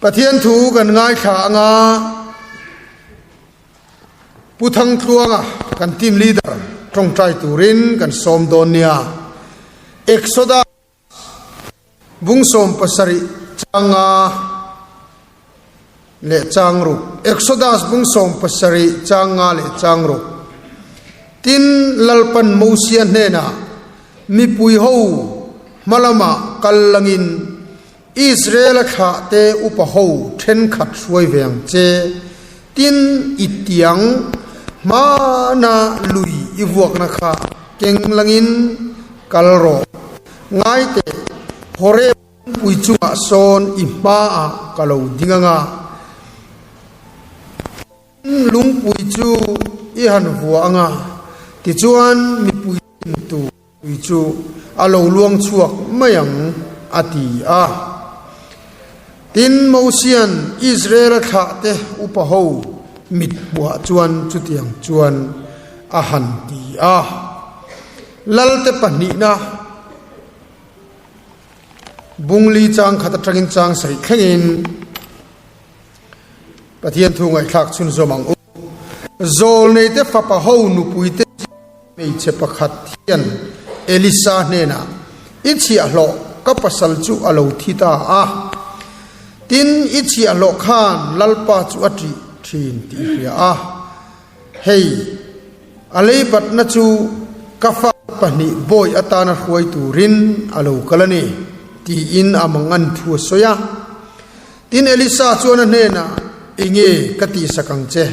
Pathian thu kan ngaithla anga Pu Thangtluanga kan team leader tawngtai turin kan sawm dawn nia. Exodus bung 70 changa leh chang ruk. Exodus bung 70 changa leh chang ruk. Tin Lalpan Mosia hnenah mipui ho hmalama kal langin Israel-a thlahte upa ho thenkhat hruai ve ang che. Tin, i tiang hmana lui i vuakna kha keng langin kal rawh. Ngai teh, Horeb pui chungah sawn i hmaah ka lo ding ang a. Lungpui chu i han vua ang a, tichuan mipui tu Tui chu a lo luang chhuak mai ang, a ti a. Tin, Mosia'n Israel-a thlahte upa ho mit hmuhah chuan chutiang chuan a han ti a. Lalte pahnihna bungli chang khat atangin chang saih thlengin Pathian thu ngaihthlak chhunzawm ang u. Zawlneite fapa ho nupuite Hmeichhe pakhat hian Elisa hnenah, I chhiahhlawh ka pasal chu a lo thi ta a, tin, i chhiahhlawh khan Lalpa chu a ṭih ṭhin tih i hria a. Hei, a leibatna chu ka fa pahnih bawi atana hruai turin a lo kal a ni, tiin a mangan thu a sawi a. Tin, Elisa chuan a hnenah, Enge ka tihsak ang che,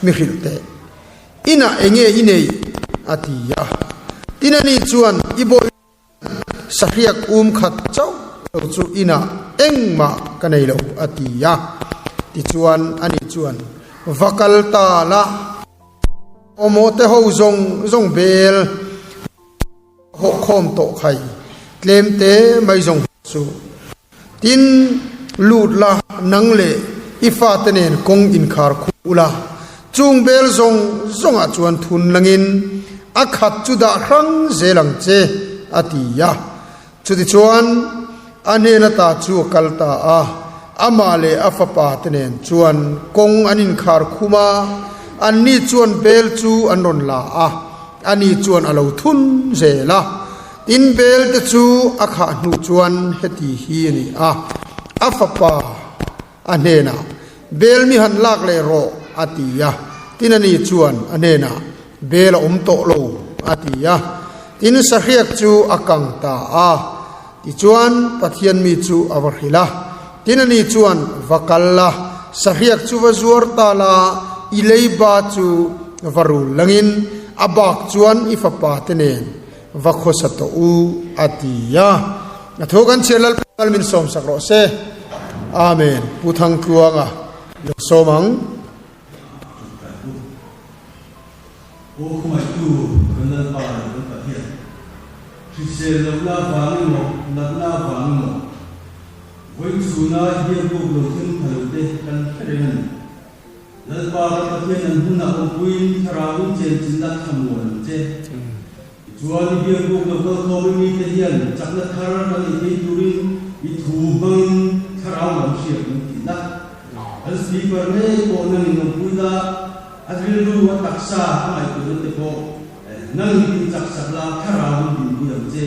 mi hrilh teh. Inah enge i nei? a ti a. Tin ani chuan i bawi sahriak um khat chauh lo chu inah engmah ka nei lo a ti a. Tichuan ani chuan va kal ta la, awmaw te ho zawng zawng bel hawh khawm tawh khai tlem te mai zawng chu. Tin, lut la, nang leh i fate nen kawng inkhar khuh ula, chung bel zawng zawngah chuan thun langin a khat chu dah hrang zel ang che, a ti a. Chutichuan, a hnen ata chu a kal ta a, amah leh a fapa te nen chuan kawng an inkhar khum a, anni chuan bel chu an rawn la a, ani chuan a lo thun zel a. Tin bel te chu a khah hnu chuan heti hi a ni a, a fapa a hnenah, Bel mi han lak leh rawh, a ti a. Tin ani chuan a hnenah, Bel a awm tawh lo, a ti a. Tin sahriak chu a kang ta a. Tichuan Pathian mi chu a va hrilh a. Tin ani chuan, Va kal la, sahriak chu va zuar ta la, i leiba chu va rul langin a bak chuan i fapa te nen Va khawsa tawh u, a ti a. A thu kan chhiar Lalpa kal min sawm sak rawh se. Amen. Pu Thangtluanga lo sawm ang. Aw khawngaihtu kan Lalpa leh kan Pathian, hrisel lohna vang emaw, natna vang emaw, vawi chhuna hian buk lo thleng pha lote kan hre reng a ni. Lalpa ka Pathian an hunah awmpuiin thlarauin chenchinna thlamuan ang che. Tichuan i biakbuk lo kal khawm i mite hian chakna thar kan ei thei turin i thu hmangin thlarau lam hriat min ti la. Kan speaker ngei pawh nangin awmpui la, a rilru a taksa a ngaihtuahna te pawh nangin tih chak sak la thlarau min dinpui ang che.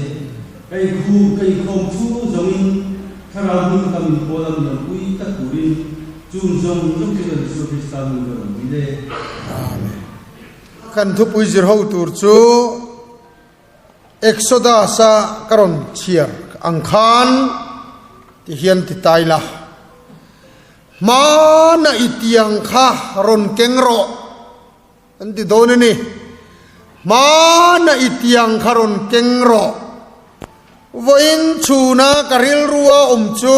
Ka inkhu ka inkhawm chhung zawngin thlarau hmun ka min pawl a min awmpui tlat turin Chung zawng zawng chu kan Isua Krista hmun ka rawn dil e. Amen. Kan thupui zir ho tur chu Exodus-a ka rawn chhiar ang khan ti hian ti tai la. Hmana i tiang kha rawn keng rawh an ti dawn a ni. Hmana i tiang kha rawn keng rawh. Vawiin chhuna ka rilru a awm chu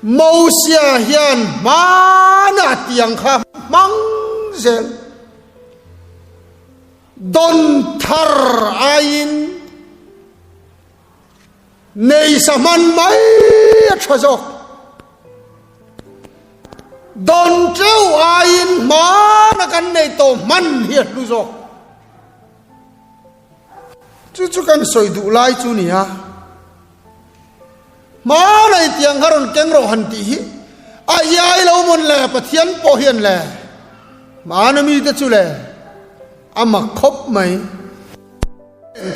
Mosia hian hmana tiang kha hmang zel. Dawn thar aiin nei sa hman mai a tha zawk. Dawn teuh aiin hmana kan nei tawh hman hi a hlu zawk. Chu chu kan sawi duh lai chu ni a. Hmanei tiang kha rawn keng rawh han tih hi a iai lo mawn le, Pathian pawh hian le hmana mite chu le a mak khawp mai.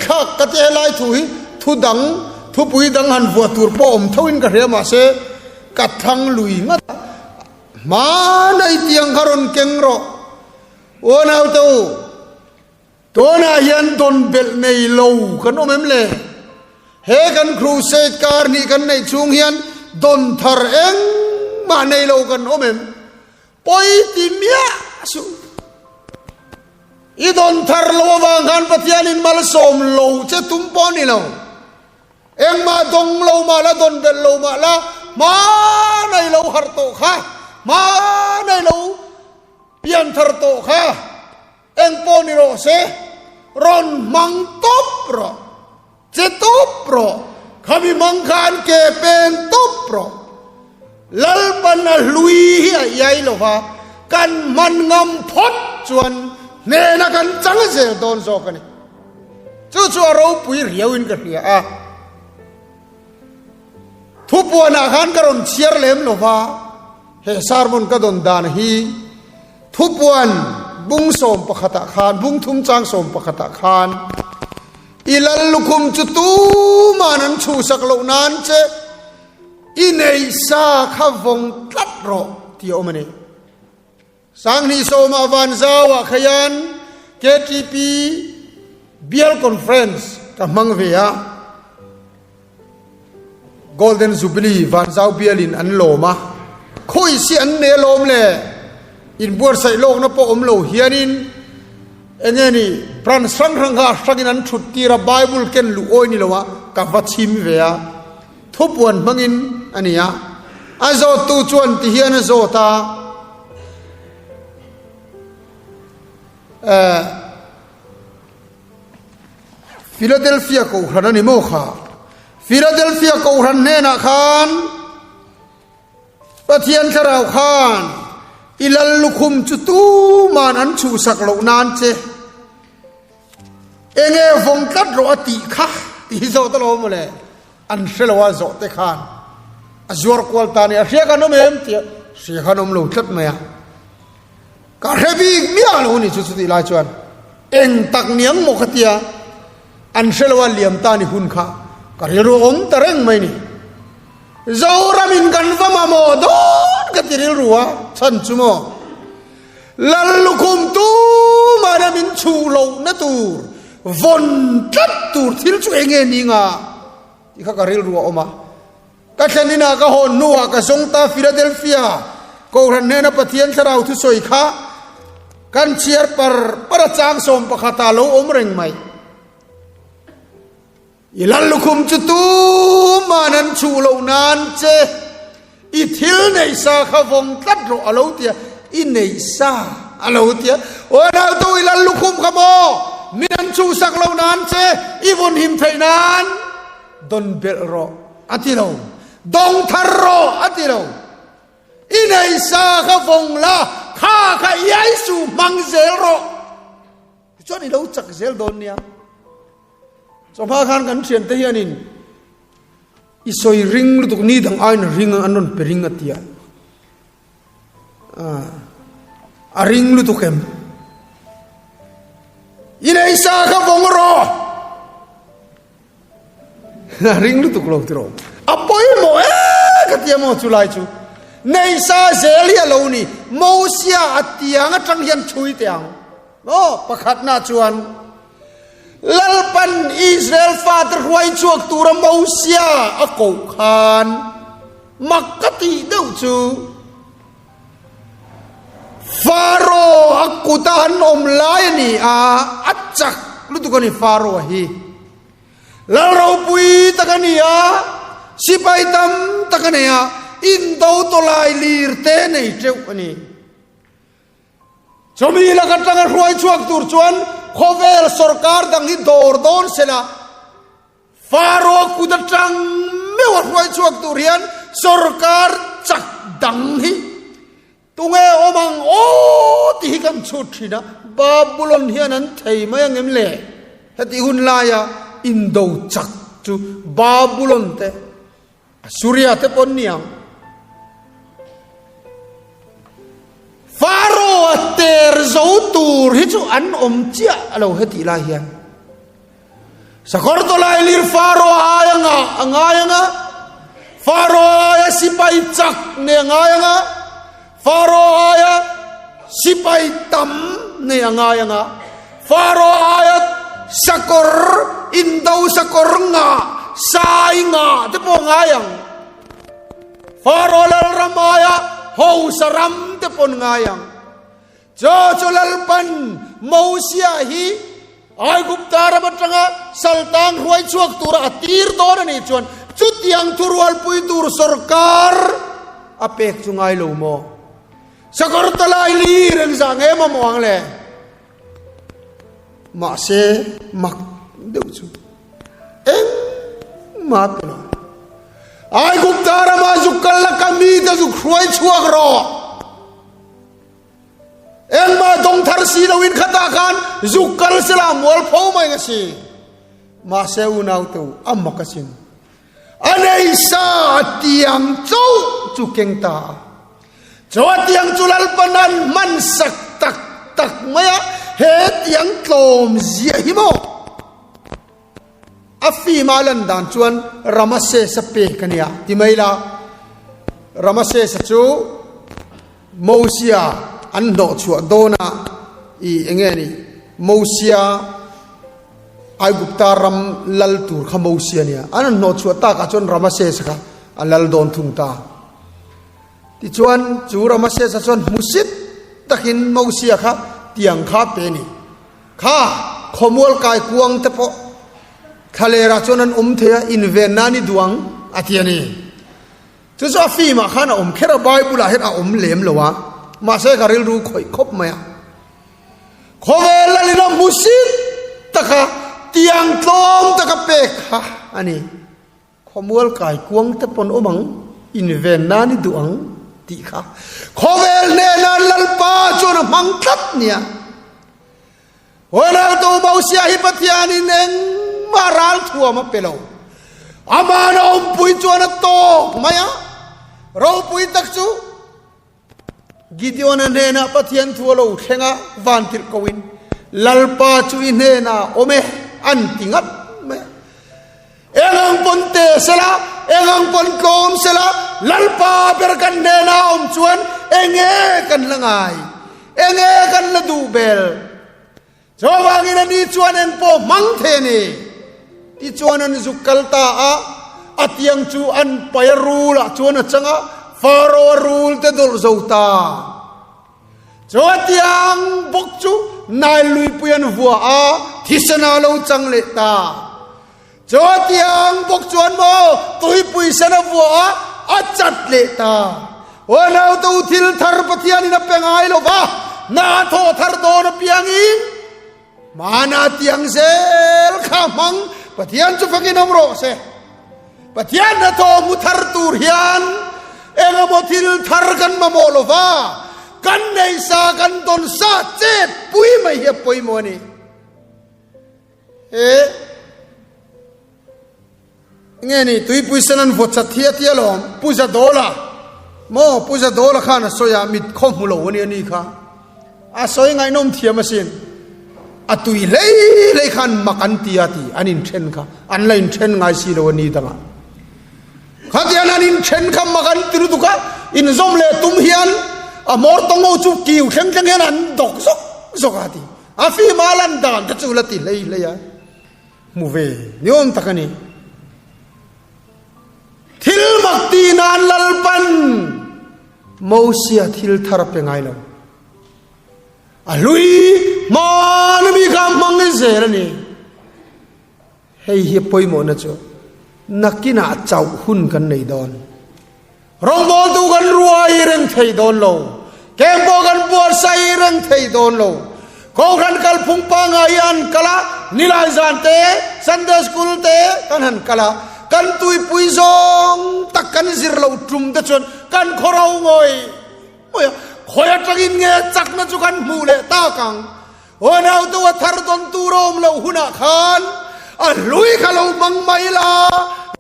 Thlak ka ti helai thu hi thu dang thupui dang han vuah tur pawh awm tho in ka hria mahse ka thlang lui ngat a, hmanei tiang kha rawn keng rawh aw naute u. Tunah hian dawn belh nei lo kan awm em le? He kan crusade kar hnih kan neih chhung hian dawn thar engmah nei lo kan awm em? Pawi ti miah suh. I dawn thar lo avang khan Pathianin malsawm lo che tum pawh a ni lo. Engmah dawng lo mah la, dawn belh lo mah la, hma nei lo harh tawh kha, hma nei lo pianthar tawh kha, Eng pawh ni rawh se, rawn hmang tawp rawh, che tawp rawh, khami hmang khan ke pen tawp rawh. Lalpan a hlui hi a iai lo va, kan hman ngam phawt chuan hnena kan chang zel dawn zawk a ni. Chu chu a ropui riauin ka hria a. Thupuanah khan ka rawn chhiar lem lo va, he sermon ka dawn dan hi, Thupuan bung sawm pakhatah khan, bung thum chang sawm pakhatah khan, I lal lukhum chu tuman an chhuhsak loh nan che i neih sa kha vawng tlat rawh tih a awm a ni. Sanghnih sawmah Vanzauah khaian KTP Bial Conference ka hmang ve a, Golden Jubilee Vanzau bialin an lawm a, khawi si an nei alawm le, inbuatsaih lawkna pawh awm lo hianin eng nge ni branch hrang hrang kha a hrangin an thut tir a, Bible ken luh awi ni lo a, ka va chhim ve a, thupuan hmangin a ni a, a zawttu chuan ti hian a zawt a, eh. Philadelphia Kohhran a ni maw kha? Philadelphia Kohhran hnenah khan Pathian Thlarau khan i lal lukhum chu tuman an chhuhsak loh nan che enge vawng tlat rawh a tih kha tih hi zawt alawm mawle. An hre lo a zawh te khan a zuar kual ta ni a hria kan awm em tia hria khan awm lo tlat mai a. Ka hre bik miah lo ni chu chutih lai chuan eng tak niang maw ka tia an hre lo a liam ta ni hun kha ka rilru awm ta reng mai ni. Zoramin kan va mamawh dawn ka ti rilru a chhan chu maw Lal lukhum tumah na min chhuh loh na tur vawn tlat tur thil chu eng nge ni nga tih kha ka rilru a awm a. Ka thlen inah ka hawn hnuah ka zawng ta Philadelphia Kohhran hnena Pathian Thlarau thusawi kha kan chhiar par par a chang sawm pakhatah lo awm reng mai. I lal lukhum chu tuman an chhuh loh nan che i thil neih sa kha vawng tlat rawh a lo ti a, i neih sa a lo ti a. Aw nautu i lal lukhum kha maw min an chhuhsak loh nan che i vawn him theih nan Don belh rawh a ti lo, dawng thar rawh a ti lo. I nei sa kha vawng la, kha kha iai su hmang zel rawh. Tichuan i lo chak zel dawn nia. Chawhma khan kan thiante hianin i sawi ring lutuk ni dang aiin ring an rawn pe ring a tia. A ring lutuk em? I nei sa kha vawng rawh. A ring lutuk lo tiraw. A pawimawh e ka tia maw chu lai chu. Nei sa zel hi a lo ni. Mosia a tiang atang hian thui teh ang. Maw pakhatna chuan Lalpan Israel fate hruai chhuak tura Mosia a koh khan mak ka tih deuh chu Faro a kuta an awm lai a ni a, a chak lutuk a ni Faro hi. Lal ropui tak a ni a, sipai tam tak a nei a, indo tawlai lir te nei teuh a ni. Chumi lak atanga hruai chhuak tur chuan khawvel sorkar dang hi dawr dawn sela, Faro kut atang meuh a hruai chhuak tur hian sorkar chak dang hi Tunge awm ang aw tih hi kan chhut thin a, Babulon hian an thei mai ang em le? Heti hun laia indo chak chu Babulon te. Assuria te pawn niang. Pharaoh-a ter zo tur hi chu an awm chiah a lo hetih lai hian. Sakawr tawlai lir Pharaoh aia ngah a ngai anga, Pharaoh aia sipai chak nei a ngai anga, Pharaoh aia sipai tam nei a ngai anga, Pharaoh aia sakawr indo sakawr ngah sai ngah te pawh a ngai ang. Pharaoh lalram aia hausa ram te pawn ngai ang. Chaw chu Lalpan Mosia hi Aigupta ram atanga saltang hruai chhuak tura a tir dawn a nih chuan chutiang thurualpui tur sorkar a pek chu ngai lo maw? Sakawr talai li reng zah nge mamawh ang le? Mahse mak deuh chu engmah pe lo. Aigupta rama zuk kal la ka mite zuk hruai chhuak rawh. Engmah dawng thar si loin khatah khan zuk kal sela mual pho mai nga si. Mahse unau te u a mak asin. A nei sa a tiang chauh chu keng ta a. Chu a tiang chu Lalpan an hman sak tak tak mai a, he tiang tlawm ziah hi maw? A fim a lan dan chuan Ramasesa pek a nia ti mai la. Ramasesa chu Mosia an hnawh chhuah dawna i eng nge ni Mosia Aigupta ram lal tur kha Mosia nia. An han hnawh chhuah takah chuan Ramasesa kha a lal dawn thung ta. Tichuan chu Ramasesa chuan hmusit takin Mosia kha tiang kha pe a ni. Kha khawmual kai kuang te pawh thlalerah chuan an awm thei a, inven nan i duh ang a ti a ni. Chu chu a film ah khan a awm kher a, Bible ah hian a awm lem lo a, mahse ka rilru khawih khawp mai a. Khawvel lalin a hmu sit taka tiang tlawm taka pek kha a ni. Khawmual kai kuang te pawn awm ang, inven nan i duh ang tih kha khawvel hnena Lalpa chuan a hmang tlat nia. Huanaltu Mosia hi Pathianin engmah ral thuam a pe lo. Amah na awmpui chuan a tawk mai a, ropui tak chu Gideon-a hnenah Pathian thu a lo thleng a, van tirh koin, Lalpa chu i hnenah awm e, an ti ngat mai a. Eng ang pawn te sela, eng ang pawn tlawm sela, Lalpa ber kan hnenah awm chuan enge kan la ngai, enge kan la duh bel. Chuvangin ani chuan eng pawh hmang thei a ni. Tichuan an zuk kal ta a, a tiang chu an pai a rulah chuan a chang a, Faro a rul te dawlh zo ta. Chu a tiang bawk chu Nile luipui an vua a, thisen a lo chang leh ta. Chu a tiang bawk chuan maw tuipui sen a vua a, a chat leh ta. Aw nautu thil thar Pathianin a pe ngai lo va, hna thawh thar dawn apiangin hmana tiang zel kha hmang Pathian chu fakin awm rawh se. Pathian hnathawh hmu thar tur hian engemaw thil thar kan mamawh lo va, kan nei sa kan dawn sa chet pui mai hi a pawimawh a ni. He nge ni tuipui sen an vawt chat hi a tia lawm Pu Zadawla maw Pu Zadawla khan a sawi a mit khaw hmu lo a ni a ni kha a sawi ngaihnawm thiam asin a tui hlei hlei khan mak an ti a ti an inthen kha an la inthen ngai si lo a ni dangah khatian an inthen kha mak an ti lutuk a inzawm leh tum hian a hmawr tawng ho chu kiu thleng thleng hian an dawk zawk zawk a ti A fim a lan dan te chu la ti hlei hlei a, hmu ve ni awm tak a ni. Thil mak ti nan Lalpan Mosia thil thar a pe ngai lo. A hlui hman a mi kha a hmang in zel a ni. Hei hi pawimawhna chu nakinah chauh hun kan nei dawn. Rawngbawltu kan ruai reng thei dawn lo. Kem pawh kan buatsaih reng thei dawn lo. Kohhran kalphung pangngai hi an kal a, Nilai zan te, Sunday School te kan han kal a, kan tuipui zawng tak kan zir lo tum te chuan kan khawro ngawi ngawi a, khawi atangin nge chakna chu kan hmuh leh tak ang. Aw nautu a thar dawn tur a awm loh hunah khan a hlui kha lo hmang mai la.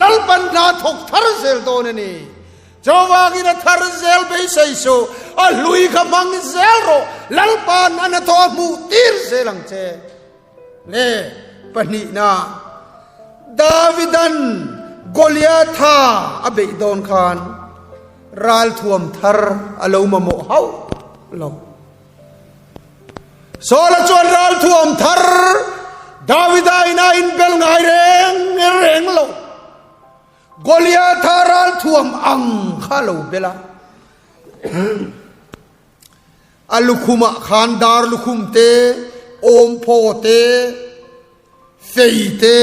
Lalpan hna thawk thar zel dawn a ni. Chuvangin a thar zel beisei suh, a hlui kha hmang zel rawh, Lalpa'n a hnathawh a hmuh tir zel ang che. Le pahnihna, Davida'n Goliatha a beih dawn khan ralthuam thar a lo mamawh hauh lo. Saula chuan ralthuam thar Davida ina inbel ngai reng reng lo. Goliatha ralthuam ang kha lo bel a. A lukhumah khan dar lukhum te, awmphaw te, fei te,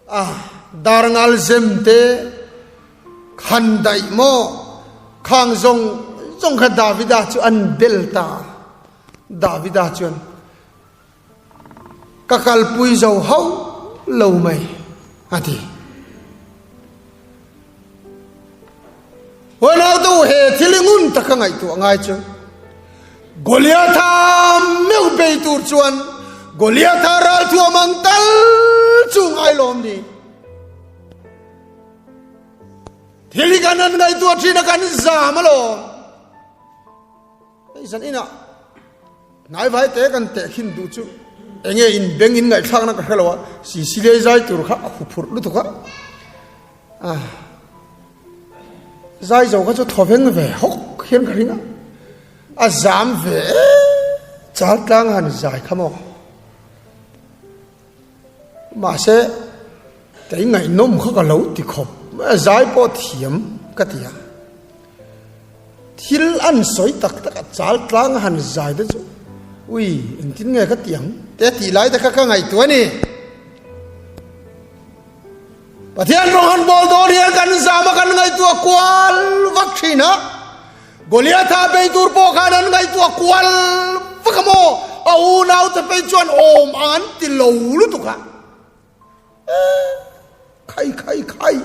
A dar ngal zem te khan daih maw khang zawng zawng kha Davida chu an bel ta a. Davida chuan ka kalpui zo hauh lo mai a ti. Huanautu he thil i ngun taka ngaihtuah ngai chu Goliatha meuh bei tur chuan Goliatha ralthuam ang tal chu ngai lawm ni. Thil hi kan an ngaihtuah thin a kan zam alawm. Hei zan inah hnaivai te kan tehkhin duh chu enge in beng in ngaihthlakna ka hrelo a, Siciliai zai tur kha a huphurh lutuk a. Ah, zai zo kha chu thawveng ve hawk hian ka ring a, a zam ve chal tlang han zai kha maw. Mahse, kei ngaihnawm kha ka lo ti khawp, zai pawh thiam ka ti a. Thil an sawi tak tak a chal tlang a han zai te chu ui engtin nge ka ti ang te tih lai te kha ka ngaihtuah a ni. Pathian rawng han bawl dawn hian kan zam a kan ngaihtuah kual vak thin a. Goliatha bei tur pawh khan an ngaihtuah kual vak a maw? A unau te phei chuan awm ang an ti lo lutuk a. Khai khai khai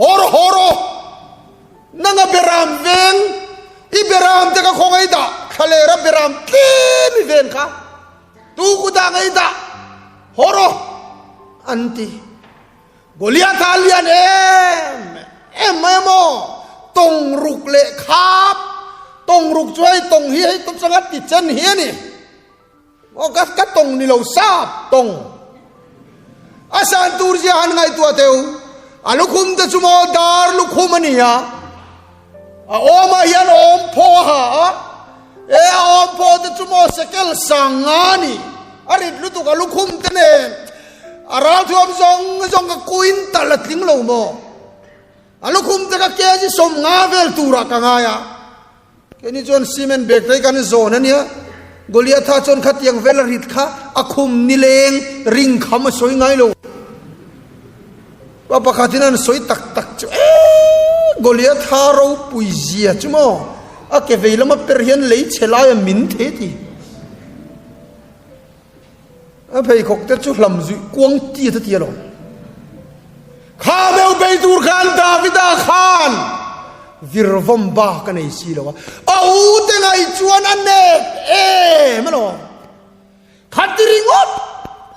hawr hawr aw nanga beram veng i beram te ka khawngaih dah thlalera beram tlem i ven kha tu kuta ngei dah hawr aw an ti Goliatha lian em em mai maw tawng ruk leh khap tawng ruk chu hei tawng hi hei tawng changa ti chen hi a ni. Aw ka ka tawng ni lo sap tawng. A san tur zia han ngaihtuah teu. A lukhum te chu maw dar lukhum a ni a. A awmah hian awm phaw a ha a. E a awm phaw te chu maw sekel sang nga a ni. A rit lutuk a lukhum te nen. A ralthuam zawng zawng ka kuin tal a tling lo maw. A lukhum te ka kg 50 vel turah ka ngai a. Keini chuan cement bag te kan zawn a nia, Goliatha chuan khatiang vel a rit kha a khum nileng ring kham a sawi ngai lo. Pa pakhatin an sawi tak tak chu ee Goliatha ropui zia chu maw a ke vei lama per hian lei chhe lai a min the ti. A pheikhawk te chu hlam zuih kuang ti a ti alawm. Kha meu bei tur khan Davida khan virvawm ba ka nei si lo a. A u te ngai chuan a nek em alawm. Khati ringawt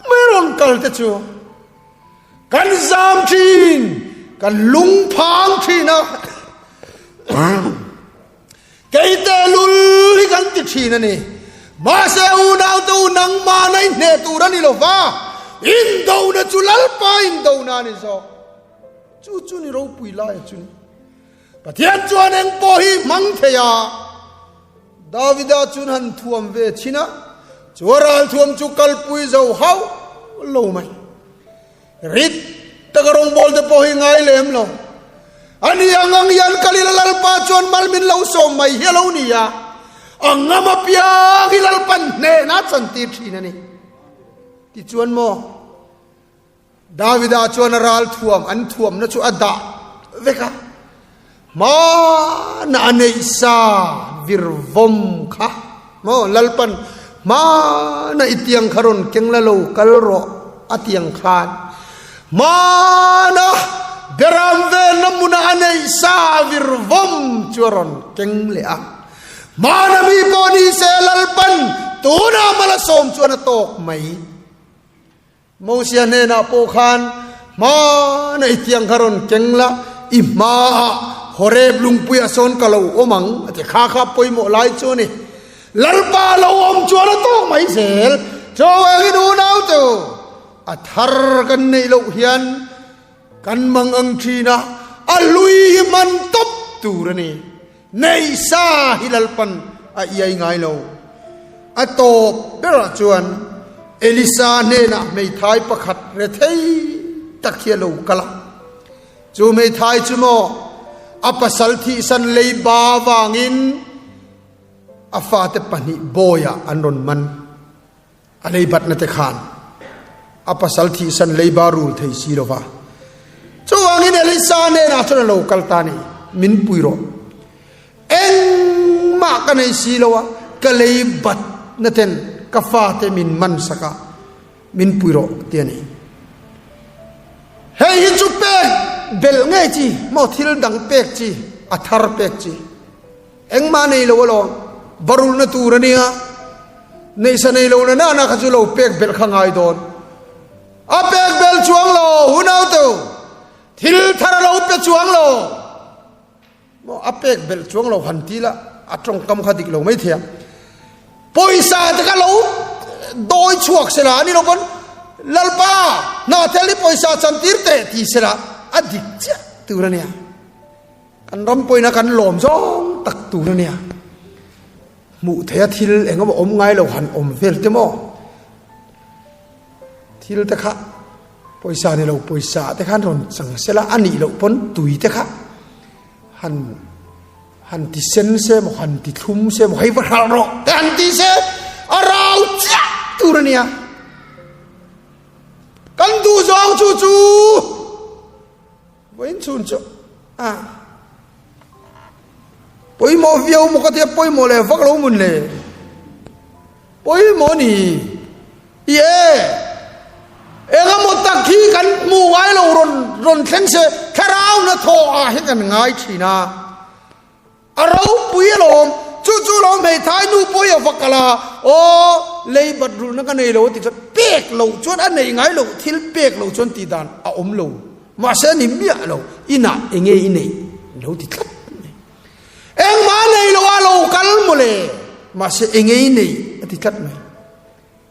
mai rawn kal te chu kan zam thin, kan lungphang thin a. Keite lul hi kan ti thin a ni. Mahse unaute u nangmah na i hneh tur a ni lo va, indona chu Lalpa indona a ni zawk. Chu chu ni ropui laia chu ni. Pathian chuan eng pawh hi hmang thei a, Davida chun han thuam ve thin a, chu a ral thuam chu kalpui zo hauh lo mai. Rit taka rawngbawl te pawh hi ngai lem lo. A ni ang ang hian kalila Lalpa chuan mal min lo sawm mai hi a lo ni a, a ngam apiang hi Lalpan hnehna a chantir thin a ni. Tichuan maw, Davida chuan a ral thuam an thuamna chu a dah vek a, hmana a neih sa virvawm kha maw Lalpan hmana i tiang kha rawn keng la lo kal rawh a tiang khan hmana beram venna hmuna a neih sa virvawm chu a rawn keng leh a hmana mi pawh ni se Lalpan tuna mala sawm chuan a tawk mai. Mosia hnenah pawh khan Hmana i tiang kha rawn keng la, i hmaah Horeb lungpuiah sawn ka lo awm ang, a ti. Kha kha pawimawh lai chu a ni. Lalpa lo awm chuan a tawk mai zel. Chawengin unau chu a thar kan neih loh hian kan mang ang thin a, a hlui hi hman tawp tur a ni. Nei sa hi Lalpan a iai ngai lo. A tawp berah chuan Elisa hnenah hmeithai pakhat rethei tak hi a lo kal a. Chu hmeithai chu maw a pasal thihsan leiba vangin a fate pahnih bawiah an rawn man. A leibatna te khan a pasal thihsan leiba rul thei si lo va. Chuvangin Elisa hnenah chuan a lo kal ta ni, Min pui rawh. Engmah ka nei si lo a, ka leibatna ten ka fate min man sak a, min pui rawh ti a ni. Hei hi chu pek belh ngei chi maw thil dang pek chi, a thar pek chi. Engmah nei lo alawm, barulna tur a nia, neihsa nei lo na nana kha chu lo pek belh kha ngai dawn. A pek belh chuang lo, hunautu, thil thar a lo pe chuang lo. Maw a pek belh chuang lo han ti la, a tawngkam kha dik lo mai thei a. Pawisa te kha lo dawi chhuak sela a ni lo pawn Lalpa hna thel hi pawisa chantir teh ti sela a dik chiah tur a nia. Kan ram pawhin a kan lawm zawng tak tur a nia. Hmuh theia thil eng emaw awm ngai lo han awm vel te maw? Thil te kha pawisa ni lo pawisa te khan rawn chang sela a nih loh pawn tui te kha han han ti sen se maw han ti thlum se maw hei va hralh rawh te han ti se a rau chiah tur a nia. Kan duh zawng chu chu Vawiin chhun chu a pawimawh viau maw ka tia pawimawh leh vak lo mun le pawimawh ni i e engemaw tak hi kan hmu ngai lo rawn rawn thleng se thlarau na thaw ah hi kan ngai thin a. A ropui alawm, chu chu lo hmeithai nu pawh hi a va kal a, aw lei bat rulhna ka nei lo a ti chuan pek loh chuan a nei ngai lo, thil pek loh chuan tih dan a awm lo, mahse a ni miah lo, inah enge i neih lo ti tlat mai. Engmah a nei lo a lo kal mawle, mahse enge i neih a ti tlat mai.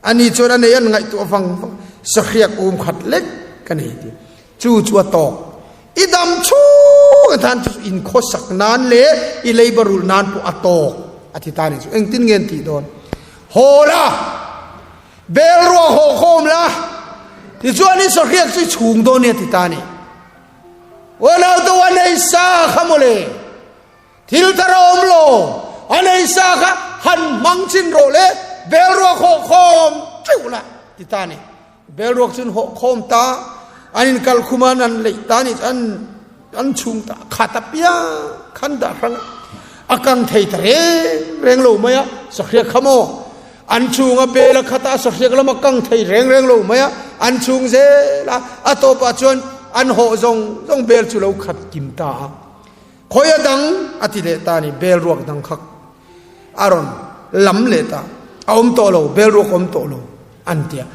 Ani chuan a nei an ngaihtuah vang vang, sahriak um khat lek ka nei ti. Chu chu a tawk. I dam chhung atan chu in khawsak nan leh i leiba rulh nan pawh a tawk a ti ta ni chu. Engtin nge an tih dawn? Haw la, bel ruak haw khawm la, tichuan i sahriak chu i chhung dawn nia ti ta ni. Uanau to a nei sa kha mawle. Thil thar a awm lo, a nei sa kha han hmang chin rawh le, bel ruak hawh khawm teuh la ti ta ni. Bel ruak chun hawh khawm ta, an in kal khum an an leih ta ni an an chhung ta khat a piang khan dah hrang a kang thei ta reng reng lo mai a, sahriak kha maw an chhung a bel a khat a sahriak lam a kang thei reng reng lo mai a, an chhung zel a, a tawpah chuan an hawh zawng zawng bel chu lo khat kim ta a. Khawi a dang a ti leh ta ni, bel ruak dang kha a rawn lam leh ta, a awm tawh lo, bel ruak awm tawh lo an ti a.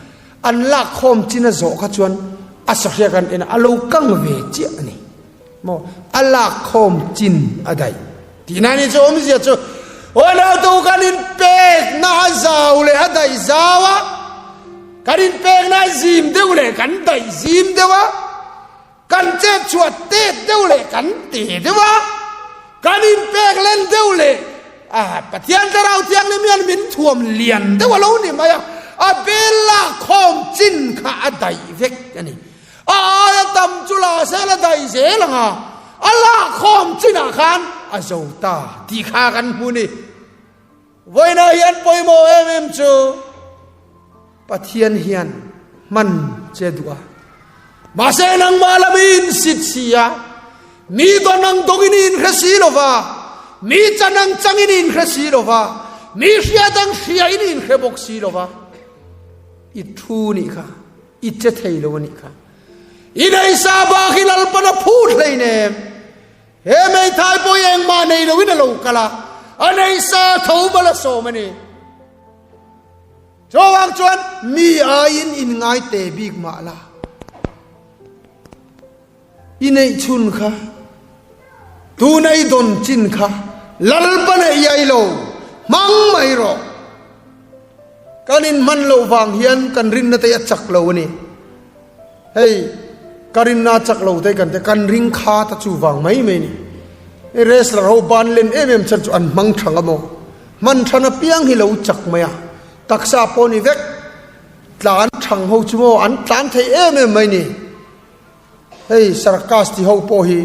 An lak khawm chin a zawh kha chuan a sahriak an en a, a lo kang ve chiah a ni. Maw a lak khawm chin a daih tihna ni chu awmzia chu aw kan inpekna a zau leh a daih zau a, kan inpekna a zim deuh leh kan daih zim deuh a. Kan chet chhuah tet deuh leh kan te deuh a, kan inpek len deuh leh a Pathian Thlarau Thianghlim hian min thuam lian deuh a lo ni mai a, a bel lak khawm chin kha a daih vek a ni. A aia tam chu la se la daih zel ang a, a lak khawm chinah khan a zo ta tih kha kan hmu ni. Vawiinah hian pawimawh em em chu Pathian hian hman che duh a. Mahse nangmah lam i insit si a, mi dawn ang dawngin i inhre si lo va, mi chan ang changin i inhre si lo va, mi hriat ang hriain i inhre bawk si lo va. I thu nih kha, i che thei lo a nih kha. I neisa bak hi Lalpan a phut hleinem. He hmeithai pawh hi engmah nei loin a lo kal a, a nei sa tho mal a sawm a ni. Chuvang chuan mi aiin inngai te bik mah la. I neih chhun kha, tuna i dawn chin kha Lalpa neih iai lo, hmang mai rawh. Kan inhman loh vang hian kan rinna te hi a chak lo a ni. Hei, ka rinna a chak lo te kan ti a, kan ring kha ta chu vang mai mai a ni. Hei wrestler ho ban len em em chan chu an hmang thang a maw? Hman than apiang hi lo chak mai a, taksa pawh ni vek. Tlan thang ho chu maw an tlan thei em em mai ni. Hei circus ti ho pawh hi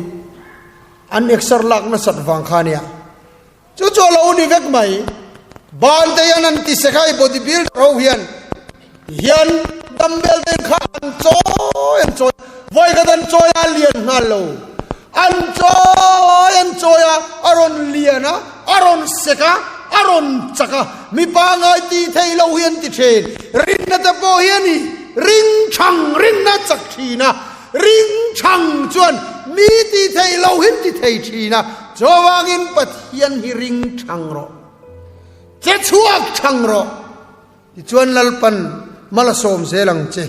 an exer lak nasat vang kha nia. Chu chu a lo ni vek mai. Ban te hian an ti sek a, hei body builder ho hian hian dumbbell te kha an chawi an chawi a, vawi khat an chawi a a lian nghal lo. An chawi an chawi a, a rawn lian a, a rawn sek a, a rawn chak a, mipa ngai ti thei lo hi an ti thin. Rinna te pawh hi a ni, ring thang rinna chak thin a, ring thang chuan mi ti thei lo hi an ti thei thin a, chuvangin Pathian hi ring thang rawh, che chhuak thang rawh. Tichuan Lalpan mal a sawm zel ang che,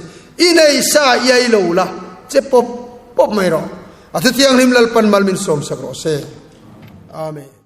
i nei sa i ei lo la, che pawp pawp mai rawh. A thuthianghlim Lalpan mal min sawm sak rawh se. Amen.